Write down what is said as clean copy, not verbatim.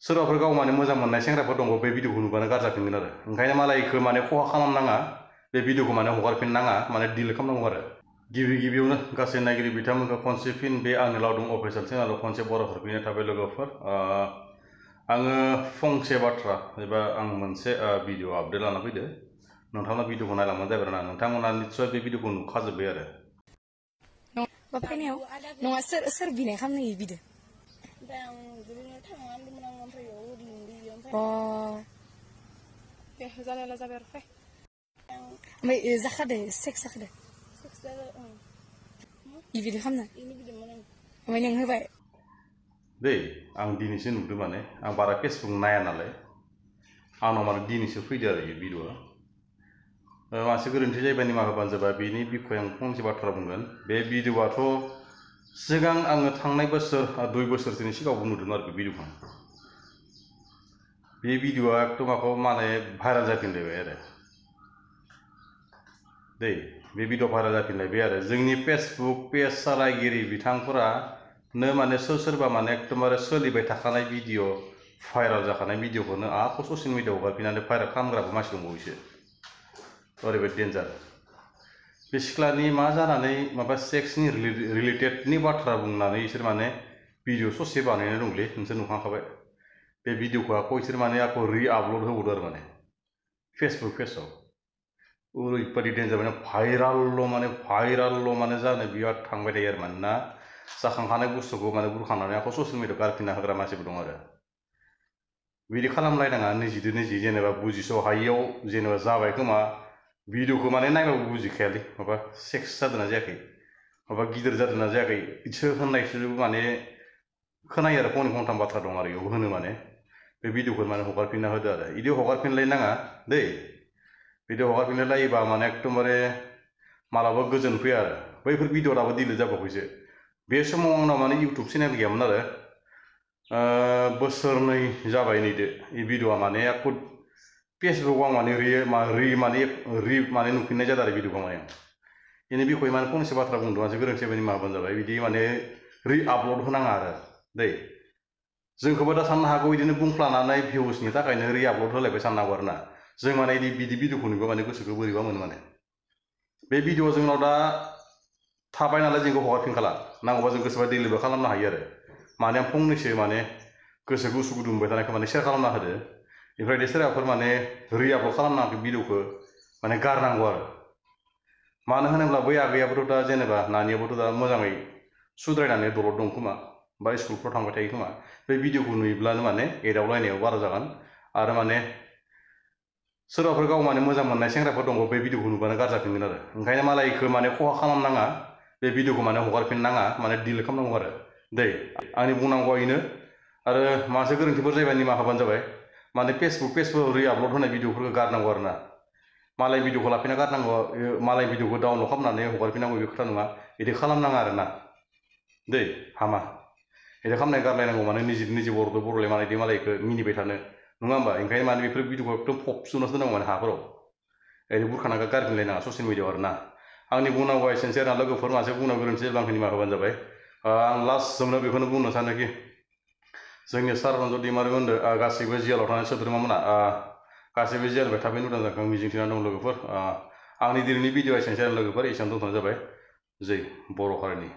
सोरबाफोर गाव माने मोजां मोननाय सेंग्राफोर दङ बे भिडिअखौ नुबानो गारजाफिनगोन आरो ओंखायनो मालायखौ माने खहा खालामनाङा बे भिडिअखौ माने हगारफिननाङा माने डिलिट खालामनांगौ आरो गिबियावनो गासै नायगिरि बिथांमोनखौ खनसे फिन बे आंनि लावदुम अफिसियेल चेनेलाव खनसे बरायहर फैनाय थाबाय लोगोफोर आङो फंसे बाथ्रा एबा आं मोनसे भिडिअ आपडेट लाना फैदो नोंथांमोना भिडिअखौ नायलांबानो जाबाय आरोना नोंथांमोना निस्सय बे भिडिअखौ नुखाजोब्बाय आरो फैनायाव नङा सोर बिनाय खालामनो बिदो जालायला जाबाय आरो फै ओमफ्राय जाखादो सेक्स जाखादो बिदि खालामनो ओमफ्राय नों होबाय दै आं दिनैसो नुदों माने आं बारा फेसबुक नाया नालाय आंनाव माने दिनैसो फैदो आरो बे भिडिअआ मानसि गोरोन्थि जायोबा निमाहा होबानो जाबाय बेनि बिखय आं फंसे बाथ्रा बुंगोन बे भिडिअआथ' सिगां आङो थांनाय बोसोर 2 बोसोरसोनि सिगाङावबो नुदोंमोन आरो बे भिडिअखौ बे भिडिअआ एकदम माखौ माने भाइरेल जाफिनलायबाय आरो दै बे भिडिअ भाइरेल जाफिनलायबाय आरो जोंनि फेसबुक पेज सालायगिरि बिथांफोरानो माने सोरबा माने एकदमबारे सोलिबाय थाखानाय भिडिअ भाइरेल जाखानाय भिडिअखौनो आखौ ससियेल मिडियाआव हगारफिननानै भाइरेल खालामग्राबो मानसि दंबावोसो ओरैबायदि डेन्जार बे सिख्लानि मा जानानै माबा सेक्सनि रिलेटेडनि बाथ्रा बुंनानै बिसोर माने भिडिअ ससे बानायनाय दंलै नोंसोर नुखांखाबाय बे भिडिअखौ आखौ बिसोर माने आखौ रि-आपल'ड होबावदो आरो माने फेसबुक पेजाव ओरैबायदि डेन्जार माने भाइराल' माने जानो बिराद थांबाय थायो आरो मानोना जाखांखानाय बुस्थुखौ माने बुरखांनानै आखौ ससियेल मिडियाआव गारफिनना होग्रा मानसिबो दं आरो बिदि खालामलायनाङा निजिदो निजि जेनेबा बुजिस' हायियाव जेनेबा जाबाय खोमा भिडिअखौ माने नायबाबो बुजिखायालै माबा सेक्स जादोंना जायाखै माबा गिदिर जादोंना जायाखै बिसो होननायसो माने खोनायो आरो फंनै फंथाम बाथ्रा दं आरो बेयाव होनो माने बे भिडिअखौ माने हगारफिनना होदो आरो बिदि हगारफिनलायनाङा दै भिडिअ हगारफिनलायोबा माने एकदमबारे मालाबा गोजोन फैया आरो बैफोर भिडिअ दाबो डिलिट जाबावैसो बे समाव आंनाव माने इउटुब चेनेल गैयामोन आरो बोसोरनै जाबाय नैदो बे भिडिअआ माने आखौ फेसबुकआव आं माने माने नुफिननाय जादों आरो भिडिअखौ माने बेनि बिखय माने फंसे बाथ्रा बुंदों मानसि गोरोन्थि जाबाय निमाहा होबानो जाबाय बिदि माने रि-आपल'ड होनाङा आरो दै जोंखौबो दा साननो हागौ बिदिनो बुंफ्लानानै भिउसनि थाखायनो रि-आपल'ड होलायबाय साननो हागौ आरो ना जों माने बिदि भिडिअखौ नुबा माने गोसोखौ बोरैबा मोनो माने बे भिडिअ जोंनाव दा थाबाय नालाय जोंखौ हगारफिनखाला नांगौबा जों गोसोबा डिलिटबो खालामनो हायो आरो माने आं फंनैसो माने गोसो गुसु गुदुं मोनबाय थानायखौ माने सेयार खालामना होदो बेनिफ्राय सोरबाफोर माने रि-आपल'ड खालामनाङाखै भिडिअखौ माने गारनांगौ आरो मानो होनोब्ला बै आगैयाबोथ' दा जेनेबा नानियाबोथ' दा मोजाङै सुद्रायनानै दलद दं खोमा बा स्कुलफ्राव थांबाय थायो खोमा बे भिडिअखौ नुयोब्लानो माने एदावलायनायाव बारा जागोन आरो माने सोरबाफोर गाव माने मोजां मोननाय सेंग्राफोर दङ बे भिडिअखौ नुबानो गारजाफिनगोन आरो ओंखायनो मालायखौ माने खहा खालामनाङा बे भिडिअखौ माने हगारफिननाङा माने डिलिट खालामनांगौ आरो दै आंनि बुंनांगौआ बेनो आरो मानसि गोरोन्थिफोर जायोबा निमाहा होबानो जाबाय माने फेसबुकफोराव रि-आपल'ड होनाय भिडिअफोरखौ गारनांगौ आरो ना मालाय भिडिअखौ लाफिना गारनांगौ मालाय भिडिअखौ डाउनल'ड खालामनानै हगारफिननांगौ बे खोथा नङा बिदि खालामनाङा आरो ना दै हामा बिदि खालामनाय गारलायनांगौ माने निजि बर'लाय माने बिदि मालायखौ मिनिबाय थानो नङा होमबा ओंखायनो माने बेफोर भिडिअखौ एकदम फबसुनासो दोननांगौ माने हाफोराव ओरैनो बुरखाना गारफिनलायनाङा ससियेल मिडियाआव आरो ना आंनि बुंनांगौआ एसेनोसै आरो लोगोफोर मानसि बुंनांगौ गोरोन्थि जायोब्ला आंखौ निमाहा होबानो जाबाय आं लास्ट जोंनो बेखौनो बुंनो सानोखि जोंनि सार रन्जन दैमारिमोनदो गासैबो जेलाव थानाय सोद्रोमामोना गासैबो जेलनिफ्राय थाबैनो उदां जागोन आं मिजिंथिनानै दं लोगोफोर आंनि दिनैनि भिडिअ एसेनोसै लोगोफोर एसेयावनो दोनथ'नाय जाबाय जै बर' हारिनि